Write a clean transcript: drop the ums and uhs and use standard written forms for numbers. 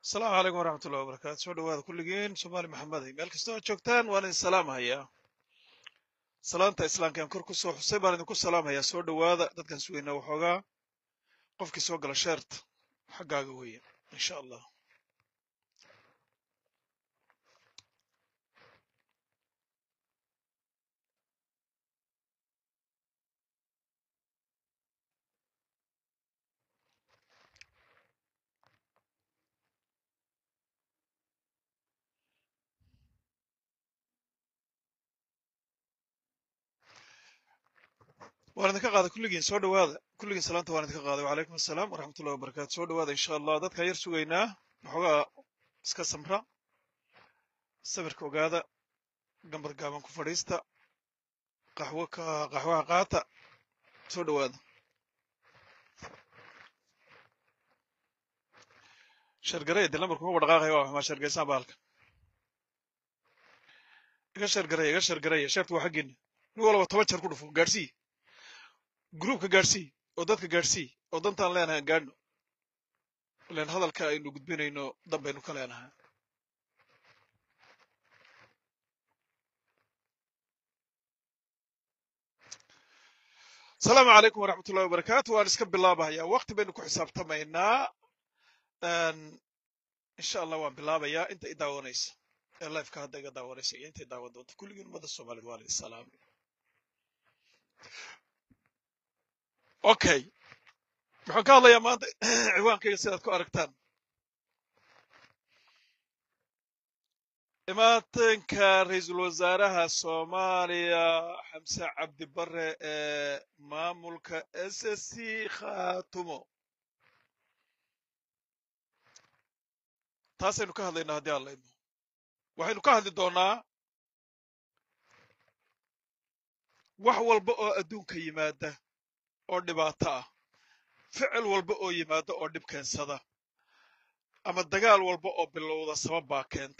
Asalaamu calaykum waraxmatullahi wabarakaatu. Soo dhawaada kulligiin, Soomaali Maxameday, meel kasta oo joogtaan waan idin salaamhayaa. Salaanta islaamkaan kor ku soo xusay baan idinku salaamhayaa. Soo dhawaada, dadkan sugaynaa waxoogaa. Qofkii soo gala sheerta xaggaaga weeye, insha Allah. Waan idinka qaaday kulligiin, soo dhawaada kulligiin, salaanta waan idinka qaaday. Wacalaykum assalaam waraxmatullahi wabarakaatu. Soo dhawaada, insha Allah. Dadkaan yar sugaynaa waxoogaa, iska samra, sawirka ogaada, gambar gaaban ku fadhiista, qaxwo ka qaxwaha qaata. Soo dhawaada. Shargaraya de, lambarku ma dhaqaaqaya, waa maxaa shargaysaan bahalka? Iga shargaraya, iga shargaraya. Sheertu waa xaggiina. Nin walba 10 jeer ku dhufo, gaadhsii gruupka, gaadhsii oo dadka gaadhsii, oo dantaan leenahay aan gaadhno, ilan hadalka aynu gudbinayno dan baynu ka leenahay. Asalaamu calaykum waraxmatullahi wabarakaatu. Waan iska bilaabahayaa, waqti baynu ku xisaabtamaynaa, insha Allah. Waan bilaabayaa. Inta i daawanaysa ee lifeka hadda iga daawanaysa iyo inta i daawan doonta, kulligiin ummadda Soomaaliyed waa la salaamay. Okay, waxaan ka hadlayaa maanta ciwaankayga sidaad ku aragtaan, imaatinka ra-iisul wasaaraha Soomaaliya Xamse Cabdi Bare ee maamulka SSC Khaatumo. Taasaynu ka hadlaynaa haddii aan layno. Waxaynu ka hadli doonaa wax walba oo adduunka yimaada oo dhibaato ah, ficil walba oo yimaada oo dhib keensada, ama dagaal walba oo bilowda sabab baa keenta.